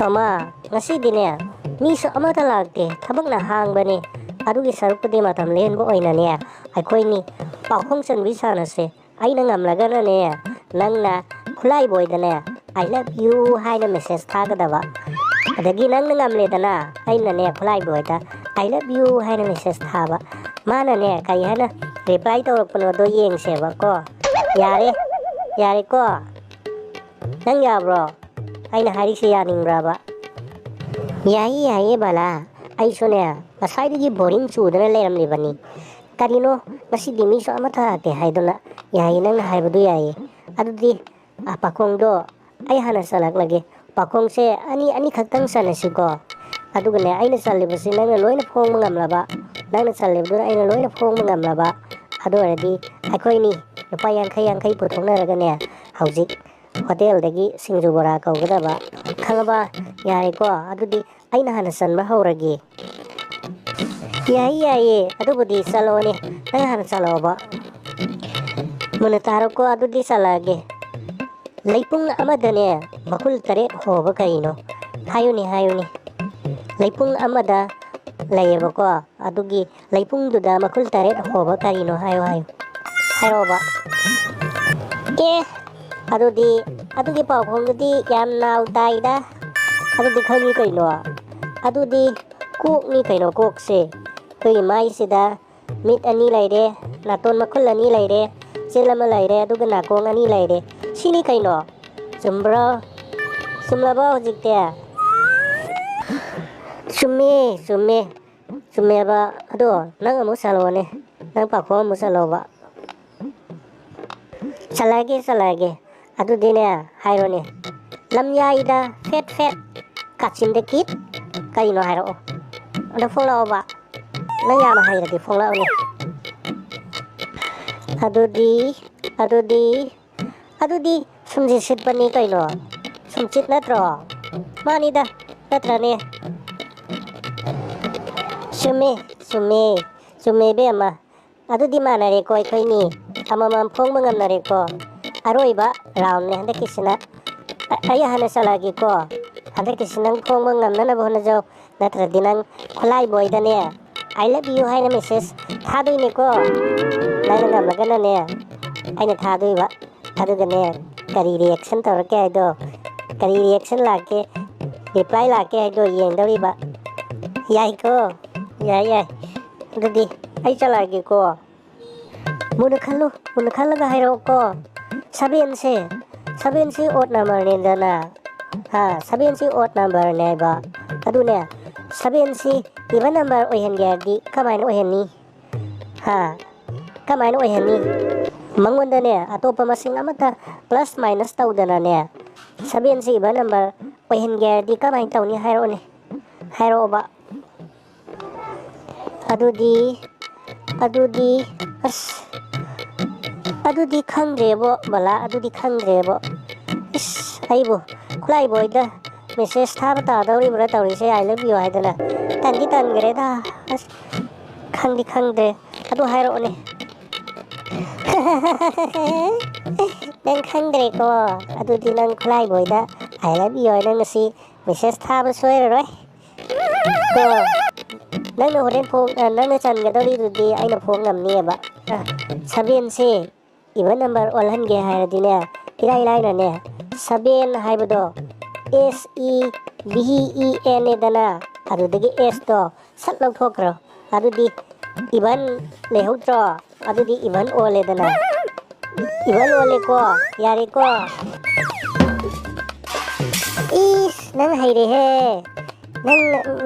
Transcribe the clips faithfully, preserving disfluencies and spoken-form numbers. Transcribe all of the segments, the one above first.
ꯇꯣꯃꯥ, ꯉꯁꯤꯗꯤꯅꯦ, ꯃꯤꯁꯨ ꯑꯃꯠꯇ ꯂꯥꯛꯇꯦ, ꯊꯕꯛꯅ ꯍꯥꯡꯕꯅꯦ꯫ ꯑꯗꯨꯒꯤ ꯁꯔꯨꯛꯄꯨꯗꯤ ꯃꯇꯝ ꯂꯦꯟꯕ ꯑꯣꯏꯅꯅꯦ, ꯑꯩꯈꯣꯏꯅꯤ ꯄꯥꯎꯈꯣꯡ ꯆꯟꯕꯤ ꯁꯥꯟꯅꯁꯦ꯫ ꯑꯩꯅ ꯉꯝꯂꯒꯅꯅꯦ, ꯅꯪꯅ ꯈꯨꯠꯂꯥꯏꯕꯣꯏꯗꯅꯦ, "I love you" ꯍꯥꯏꯅ message ꯊꯥꯒꯗꯕ꯫ ꯑꯗꯒꯤ ꯅꯪꯅ ꯉꯝꯂꯦꯗꯅ, ꯑꯩꯅꯅꯦ, ꯈꯨꯠꯂꯥꯏꯕꯣꯏꯗ "I love you" ꯍꯥꯏꯅ message ꯊꯥꯕ꯫ ꯃꯥꯅꯅꯦ, ꯀꯔꯤ ꯍꯥꯏꯅ reply ꯇꯧꯔꯛꯄꯅꯣꯗꯣ ꯌꯦꯡꯁꯦꯕꯀꯣ꯫ ꯌꯥꯔꯦ, ꯌꯥꯔꯦꯀꯣ? ꯅꯪ ꯌꯥꯕ꯭ꯔꯣ? ꯑꯩꯅ ꯍꯥꯏꯔꯤꯁꯦ ꯌꯥꯅꯤꯡꯕ꯭ꯔꯕ? ꯌꯥꯏꯌꯦ, ꯌꯥꯏꯌꯦ, ꯕꯂꯥ꯫ ꯑꯩꯁꯨꯅꯦ, ꯉꯁꯥꯏꯗꯒꯤ boring ꯆꯨꯗꯅ ꯂꯩꯔꯝꯂꯤꯕꯅꯤ꯫ ꯀꯔꯤꯅꯣ, ꯉꯁꯤꯗꯤ ꯃꯤꯁꯨ ꯑꯃꯠꯇ ꯂꯥꯛꯇꯦ ꯍꯥꯏꯗꯨꯅ? ꯌꯥꯏꯌꯦ, ꯅꯪꯅ ꯍꯥꯏꯕꯗꯨ ꯌꯥꯏꯌꯦ꯫ ꯑꯗꯨꯗꯤ, ꯑ, ꯄꯥꯈꯣꯡꯗꯣ ꯑꯩ ꯍꯥꯟꯅ ꯆꯜꯂꯛꯂꯒꯦ꯫ ꯄꯥꯈꯣꯡꯁꯦ ꯑꯅꯤ, ꯑꯅꯤꯈꯛꯇꯪ ꯆꯜꯂꯁꯤꯀꯣ꯫ ꯑꯗꯨꯒꯅꯦ, ꯑꯩꯅ ꯆꯜꯂꯤꯕꯁꯤ ꯅꯪꯅ ꯂꯣꯏꯅ ꯐꯣꯡꯕ ꯉꯝꯂꯕ, ꯅꯪꯅ ꯆꯜꯂꯤꯕꯗꯨꯅ ꯑꯩꯅ ꯂꯣꯏꯅ ꯐꯣꯡꯕ ꯉꯝꯂꯕ, ꯑꯗꯨ ꯑꯣꯏꯔꯗꯤ ꯑꯩꯈꯣꯏꯅꯤ ꯂꯨꯄꯥ ꯌꯥꯡꯈꯩ ꯌꯥꯡꯈꯩ ꯄꯨꯊꯣꯛꯅꯔꯒꯅꯦ, ꯍꯧꯖꯤꯛ ꯍꯣꯇꯦꯜꯗꯒꯤ ꯁꯤꯡꯖꯨ ꯕꯣꯔꯥ ꯀꯧꯒꯗꯕ꯫ ꯈꯪꯉꯕ? ꯌꯥꯔꯦꯀꯣ? ꯑꯗꯨꯗꯤ ꯑꯩꯅ ꯍꯥꯟꯅ ꯆꯟꯕ ꯍꯧꯔꯒꯦ꯫ ꯌꯥꯏꯌꯦ, ꯌꯥꯏꯌꯦ, ꯑꯗꯨꯕꯨꯗꯤ ꯆꯠꯂꯣꯅꯦ, ꯅꯪ ꯍꯥꯟꯅ ꯆꯠꯂꯛꯑꯣꯕ꯫ ꯃꯨꯟꯅ ꯇꯥꯔꯣꯀꯣ, ꯑꯗꯨꯗꯤ ꯆꯠꯂꯛꯑꯒꯦ꯫ ꯂꯩꯄꯨꯡ ꯑꯃꯗꯅꯦ, ꯃꯈꯨꯜ ꯇꯔꯦꯠ ꯍꯣꯕ ꯀꯔꯤꯅꯣ? ꯍꯥꯏꯌꯨꯅꯦ, ꯍꯥꯏꯌꯨꯅꯦ꯫ ꯂꯩꯄꯨꯡ ꯑꯃꯗ ꯂꯩꯌꯦꯕꯀꯣ, ꯑꯗꯨꯒꯤ ꯂꯩꯄꯨꯡꯗꯨꯗ ꯃꯈꯨꯜ ꯇꯔꯦꯠ ꯍꯣꯕ ꯀꯔꯤꯅꯣ? ꯍꯥꯏꯌꯣ, ꯍꯥꯏꯌꯣ꯫ ꯍꯥꯏꯔꯛꯑꯣꯕ꯫ ꯑꯦ, ꯑꯗꯨꯗꯤ, ꯑꯗꯨꯒꯤ ꯄꯥꯎꯈꯣꯡꯗꯨꯗꯤ ꯌꯥꯝ ꯅꯥꯎ ꯇꯥꯏꯗ꯫ ꯑꯗꯨꯗꯤ ꯈꯪꯉꯤ ꯀꯩꯅꯣ? ꯑꯗꯨꯗꯤ ꯀꯣꯛꯅꯤ ꯀꯩꯅꯣ, ꯀꯣꯛꯁꯦ꯫ ꯑꯩꯈꯣꯏꯒꯤ ꯃꯥꯏꯁꯤꯗ ꯃꯤꯠ ꯑꯅꯤ ꯂꯩꯔꯦ, ꯅꯥꯇꯣꯟ ꯃꯈꯨꯜ ꯑꯅꯤ ꯂꯩꯔꯦ, ꯆꯤꯜ ꯑꯃ ꯂꯩꯔꯦ, ꯑꯗꯨꯒ ꯅꯥꯀꯣꯡ ꯑꯅꯤ ꯂꯩꯔꯦ꯫ ꯁꯤꯅꯤ ꯀꯩꯅꯣ꯫ ꯆꯨꯝꯕ꯭ꯔꯣ? ꯆꯨꯝꯂꯕꯣ ꯍꯧꯖꯤꯛꯇꯤ? ꯆꯨꯝꯃꯦ, ꯆꯨꯝꯃꯦ꯫ ꯆꯨꯝꯃꯦꯕ꯫ ꯑꯗꯣ ꯅꯪ ꯑꯃꯨꯛ ꯆꯠꯂꯛꯑꯣꯅꯦ꯫ ꯅꯪ ꯄꯥꯈꯣꯡ ꯑꯃꯨꯛ ꯆꯠꯂꯛꯑꯣꯕ꯫ ꯆꯠꯂꯛꯑꯒꯦ, ꯆꯠꯂꯛꯑꯒꯦ꯫ ꯑꯗꯨꯗꯤꯅꯦ, ꯍꯥꯏꯔꯣꯅꯦ꯫ ꯂꯝꯌꯥꯏꯗ ꯐꯦꯠ ꯐꯦꯠ, ꯀꯥꯆꯤꯟꯗ ꯀꯤꯠ, ꯀꯩꯅꯣ ꯍꯥꯏꯔꯛꯑꯣ꯫ ꯑꯗꯣ ꯐꯣꯡꯂꯛꯑꯣꯕ꯫ ꯅꯪ ꯌꯥꯝ ꯍꯩꯔꯗꯤ ꯐꯣꯡꯂꯛꯑꯣꯅꯦ꯫ ꯑꯗꯨꯗꯤ, ꯑꯗꯨꯗꯤ, ꯑꯗꯨꯗꯤ ꯁꯨꯝꯖꯤꯠ ꯁꯤꯠꯄꯅꯤ ꯀꯩꯅꯣ꯫ ꯁꯨꯝꯆꯤꯠ ꯅꯠꯇ꯭ꯔꯣ? ꯃꯥꯅꯤꯗ, ꯅꯠꯇ꯭ꯔꯅꯦ? ꯆꯨꯝꯃꯦ, ꯆꯨꯝꯃꯦ, ꯆꯨꯝꯃꯦ ꯏꯕꯦꯝꯃ꯫ ꯑꯗꯨꯗꯤ ꯃꯥꯟꯅꯔꯦꯀꯣ ꯑꯩꯈꯣꯏꯅꯤ꯫ ꯑꯃꯃꯝ ꯐꯣꯡꯕ ꯉꯝꯅꯔꯦꯀꯣ꯫ ꯑꯔꯣꯏꯕ roundꯅꯦ ꯍꯟꯗꯛꯀꯤꯁꯤꯅ꯫ ꯑ-, ꯑꯩ ꯍꯥꯟꯅ ꯆꯠꯂꯛꯑꯒꯦꯀꯣ꯫ ꯍꯟꯗꯛꯀꯤꯁꯤ ꯅꯪ ꯐꯣꯡꯕ ꯉꯝꯅꯅꯕ ꯍꯣꯠꯅꯖꯧ, ꯅꯠꯇ꯭ꯔꯗꯤ ꯅꯪ ꯈꯨꯠꯂꯥꯏ ꯕꯣꯏꯗꯅꯦ "I love you" ꯍꯥꯏꯅ ꯃꯦꯁꯦꯖ ꯊꯥꯗꯣꯏꯅꯤꯀꯣ꯫ ꯅꯪꯅ ꯉꯝꯃꯒꯅꯅꯦ ꯑꯩꯅ ꯊꯥꯗꯣꯏꯕ, ꯑꯗꯨꯒꯅꯦ ꯀꯔꯤ ꯔꯤꯌꯦꯛꯁꯟ ꯇꯧꯔꯛꯀꯦ ꯍꯥꯏꯗꯣ, ꯀꯔꯤ ꯔꯤꯌꯦꯛꯁꯟ ꯂꯥꯛꯀꯦ, ꯔꯤꯄ꯭ꯂꯥꯏ ꯂꯥꯛꯀꯦ ꯍꯥꯏꯗꯣ ꯌꯦꯡꯗꯧꯔꯤꯕ꯫ ꯌꯥꯏꯀꯣ? ꯌꯥꯏ, ꯌꯥꯏ꯫ ꯑꯗꯨꯗꯤ ꯑꯩ ꯆꯠꯂꯛꯑꯒꯦꯀꯣ꯫ ꯃꯨꯟꯅ ꯈꯜꯂꯨ, ꯃꯨꯟꯅ ꯈꯜꯂꯒ ꯍꯥꯏꯔꯛꯑꯣꯀꯣ꯫ ꯁꯚꯦꯟꯁꯦ, ꯁꯚꯦꯟꯁꯤ ꯑꯣꯗ ꯅꯝꯕꯔꯅꯦꯗꯅ꯫ ꯍꯥ, ꯁꯚꯦꯟꯁꯤ ꯑꯣꯗ ꯅꯝꯕꯔꯅꯦꯕ꯫ ꯑꯗꯨꯅꯦ, ꯁꯚꯦꯟꯁꯤ ꯏꯚꯟ ꯅꯝꯕꯔ ꯑꯣꯏꯍꯟꯒꯦ ꯍꯥꯏꯔꯗꯤ ꯀꯃꯥꯏꯅ ꯑꯣꯏꯍꯟꯅꯤ? ꯍꯥ, ꯀꯃꯥꯏꯅ ꯑꯣꯏꯍꯟꯅꯤ? ꯃꯉꯣꯟꯗꯅꯦ, ꯑꯇꯣꯞꯄ ꯃꯁꯤꯡ ꯑꯃꯠꯇ ꯄ꯭ꯂꯁ ꯃꯥꯏꯅꯁ ꯇꯧꯗꯅꯅꯦ, ꯁꯚꯦꯟꯁꯤ ꯏꯚꯟ ꯅꯝꯕꯔ ꯑꯣꯏꯍꯟꯒꯦ ꯍꯥꯏꯔꯗꯤ ꯀꯃꯥꯏꯅ ꯇꯧꯅꯤ? ꯍꯥꯏꯔꯛꯑꯣꯅꯦ, ꯍꯥꯏꯔꯛꯑꯣꯕ꯫ ꯑꯗꯨꯗꯤ, ꯑꯗꯨꯗꯤ, ꯑꯁ, ꯑꯗꯨꯗꯤ ꯈꯪꯗ꯭ꯔꯦꯕꯣ, ꯕꯂꯥ, ꯑꯗꯨꯗꯤ ꯈꯪꯗ꯭ꯔꯦꯕꯣ꯫ ꯏꯁ, ꯑꯩꯕꯨ ꯈꯨꯠꯂꯥꯏ ꯕꯣꯏꯗ ꯃꯦꯁꯦꯖ ꯊꯥꯕ ꯇꯥꯗꯧꯔꯤꯕ꯭ꯔꯥ ꯇꯧꯔꯤꯁꯦ, "I love you" ꯍꯥꯏꯗꯅ? ꯇꯟꯗꯤ ꯇꯟꯈ꯭ꯔꯦꯗ꯫ ꯑꯁ, ꯈꯪꯗꯤ ꯈꯪꯗ꯭ꯔꯦ꯫ ꯑꯗꯨ ꯍꯥꯏꯔꯛꯑꯣꯅꯦ꯫ ꯅꯪ ꯈꯪꯗ꯭ꯔꯦꯀꯣ? ꯑꯗꯨꯗꯤ ꯅꯪ ꯈꯨꯠꯂꯥꯏ ꯕꯣꯏꯗ "I love you" ꯍꯥꯏꯅ ꯉꯁꯤ ꯃꯦꯁꯦꯖ ꯊꯥꯕ ꯁꯣꯏꯔꯔꯣꯏ꯫ ꯀꯣ, ꯅꯪꯅ ꯍꯣꯔꯦꯟ ꯐꯣꯡ-, ꯑ, ꯅꯪꯅ ꯆꯟꯒꯗꯧꯔꯤꯗꯨꯗꯤ ꯑꯩꯅ ꯐꯣꯡ ꯉꯝꯅꯤꯕ꯫ ꯑ, ꯁꯚꯦꯟꯁꯦ ꯏꯚꯟ ꯅꯝꯕꯔ ꯑꯣꯜꯍꯟꯒꯦ ꯍꯥꯏꯔꯗꯤꯅꯦ, ꯏꯔꯥꯏ ꯂꯥꯏꯅꯅꯦ, ꯁꯚꯦꯟ ꯍꯥꯏꯕꯗꯣ, S E V E N ꯅꯦꯗꯅ, ꯑꯗꯨꯗꯒꯤ S ꯇꯣ ꯁꯠ ꯂꯧꯊꯣꯛꯈ꯭ꯔꯣ꯫ ꯑꯗꯨꯗꯤ ꯏꯚꯟ ꯂꯩꯍꯧꯗ꯭ꯔꯣ? ꯑꯗꯨꯗꯤ ꯏꯚꯟ ꯑꯣꯜꯂꯦꯗꯅ꯫ ꯏꯚꯟ ꯑꯣꯜꯂꯦꯀꯣ, ꯌꯥꯔꯦꯀꯣ꯫ ꯏꯁ, ꯅꯪ ꯍꯩꯔꯦꯍꯦ꯫ ꯅꯪ,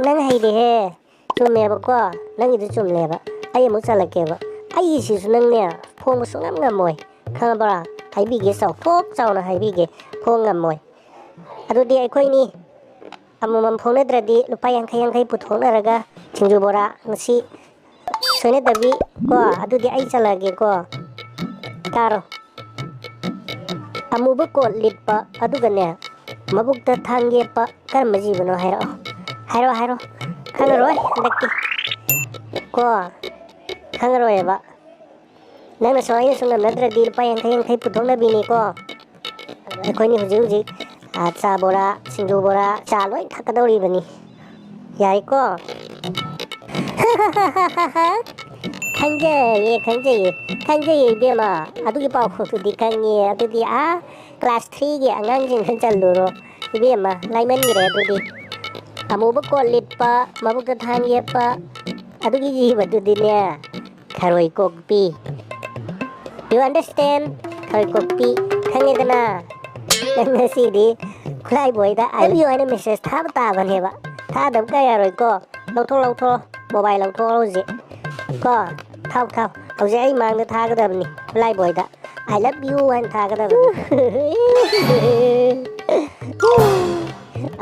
ꯅꯪ ꯍꯩꯔꯦꯍꯦ꯫ ꯆꯨꯝꯃꯦꯕꯀꯣ, ꯅꯪꯒꯤꯗꯨ ꯆꯨꯝꯂꯦꯕ꯫ ꯑꯩ ꯑꯃꯨꯛ ꯆꯜꯂꯛꯀꯦꯕ꯫ ꯑꯩꯒꯤꯁꯤꯁꯨ ꯅꯪꯅꯦ, ꯐꯣꯡꯕ ꯁꯨꯡꯉꯝ ꯉꯝꯃꯣꯏ꯫ ꯈꯪꯉꯕ꯭ꯔꯥ? ꯍꯥꯏꯕꯤꯒꯦ ꯆꯥꯎ, ꯊꯣꯛ ꯆꯥꯎꯅ ꯍꯥꯏꯕꯤꯒꯦ, ꯐꯣꯡ ꯉꯝꯃꯣꯏ꯫ ꯑꯗꯨꯗꯤ ꯑꯩꯈꯣꯏꯅꯤ ꯑꯃꯃꯝ ꯐꯣꯡꯅꯗ꯭ꯔꯗꯤ ꯂꯨꯄꯥ ꯌꯥꯡꯈꯩ ꯌꯥꯡꯈꯩ ꯄꯨꯊꯣꯛꯅꯔꯒ ꯁꯤꯡꯖꯨ ꯕꯣꯔꯥ ꯉꯁꯤ ꯁꯣꯏꯅꯗꯕꯤ ꯀꯣ, ꯑꯗꯨꯗꯤ ꯑꯩ ꯆꯠꯂꯒꯦꯀꯣ꯫ ꯇꯥꯔꯣ꯫ ꯑꯃꯨꯕ ꯀꯣꯠ ꯂꯤꯠꯄ ꯑꯗꯨꯒꯅꯦ, ꯃꯕꯨꯛꯇ ꯊꯥꯡ ꯌꯦꯞꯄ ꯀꯔꯝꯕ ꯖꯤꯕꯅꯣ ꯍꯥꯏꯔꯛꯑꯣ꯫ ꯍꯥꯏꯔꯛꯑꯣ, ꯍꯥꯏꯔꯛꯑꯣ꯫ ꯈꯪꯉꯔꯣꯏ ꯍꯟꯗꯛꯇꯤ꯫ ꯀꯣ, ꯈꯪꯉꯔꯣꯏꯕ꯫ ꯅꯪꯅꯁꯨ ꯑꯩꯅꯁꯨ ꯉꯝꯅꯗ꯭ꯔꯗꯤ ꯂꯨꯄꯥ ꯌꯥꯡꯈꯩ ꯌꯥꯡꯈꯩ ꯄꯨꯊꯣꯛꯅꯕꯤꯅꯤꯀꯣ꯫ ꯑꯩꯈꯣꯏꯅꯤ ꯍꯧꯖꯤꯛ ꯍꯧꯖꯤꯛ ꯑꯆꯥ ꯕꯣꯔꯥ, ꯁꯤꯡꯖꯨ ꯕꯣꯔꯥ, ꯆꯥ ꯂꯣꯏ ꯊꯛꯀꯗꯧꯔꯤꯕꯅꯤ꯫ ꯌꯥꯏꯀꯣ? ꯈꯪꯖꯩꯌꯦ, ꯈꯪꯖꯩꯌꯦ, ꯈꯪꯖꯩꯌꯦ ꯏꯕꯦꯝꯃ꯫ ꯑꯗꯨꯒꯤ ꯄꯥꯎꯈꯣꯡꯗꯨꯗꯤ ꯈꯪꯉꯦ꯫ ꯑꯗꯨꯗꯤ ꯑꯥ class three ꯒꯤ ꯑꯉꯥꯡꯁꯤꯡꯗ ꯆꯜꯂꯨꯔꯣ ꯏꯕꯦꯝꯃ, ꯂꯥꯏꯃꯟꯈ꯭ꯔꯦ ꯑꯗꯨꯗꯤ꯫ ꯑꯃꯨꯕ ꯀꯣꯠ ꯂꯤꯠꯄ, ꯃꯕꯨꯛꯇ ꯊꯥꯡ ꯌꯦꯞꯄ, ꯑꯗꯨꯒꯤ ꯖꯤꯕꯗꯨꯗꯤꯅꯦ, ꯊꯔꯣꯏ ꯀꯣꯛꯄꯤ꯫ You understand? ꯊꯔꯣꯏ ꯀꯣꯛꯄꯤ꯫ ꯈꯪꯉꯦꯗꯅ? ꯅꯪ ꯉꯁꯤꯗꯤ ꯈꯨꯠꯂꯥꯏꯕꯣꯏꯗ "I love you" ꯍꯥꯏꯅ message ꯊꯥꯕ ꯇꯥꯕꯅꯦꯕ꯫ ꯊꯥꯗꯕ ꯀꯌꯥ ꯌꯥꯔꯣꯏꯀꯣ? ꯂꯧꯊꯣꯛ, ꯂꯧꯊꯣꯛ꯫ Mobile ꯂꯧꯊꯣꯛꯑꯣ ꯍꯧꯖꯤꯛ꯫ ꯀꯣ? ꯊꯥꯎ, ꯊꯥꯎ꯫ ꯍꯧꯖꯤꯛ ꯑꯩ ꯃꯥꯡꯗ ꯊꯥꯒꯗꯕꯅꯤ꯫ ꯈꯨꯠꯂꯥꯏꯕꯣꯏꯗ "I love you" ꯍꯥꯏꯅ ꯊꯥꯒꯗꯕꯅꯤ꯫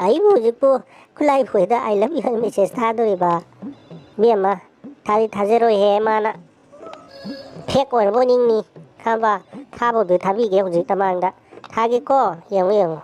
ꯑꯩꯕꯨ ꯍꯧꯖꯤꯛꯄꯨ ꯈꯨꯠꯂꯥꯏꯕꯣꯏꯗ "I love you" ꯍꯥꯏꯅ message ꯊꯥꯗꯣꯔꯤꯕ? ꯏꯕꯦꯝꯃ, ꯊꯥꯗꯤ ꯊꯥꯖꯔꯣꯏꯍꯦ ꯃꯥꯅ꯫ Fake ꯑꯣꯏꯔꯕꯣꯏ ꯅꯤꯡꯅꯤ꯫ ꯈꯪꯉꯕ? ꯊꯥꯕꯕꯨꯗꯤ ꯊꯥꯕꯤꯒꯦ ꯍꯧꯖꯤꯛ ꯅꯃꯥꯡꯗ꯫ ꯊꯥꯒꯦꯀꯣ? ꯌꯦꯡꯉꯨ, ꯌꯦꯡꯉꯨ꯫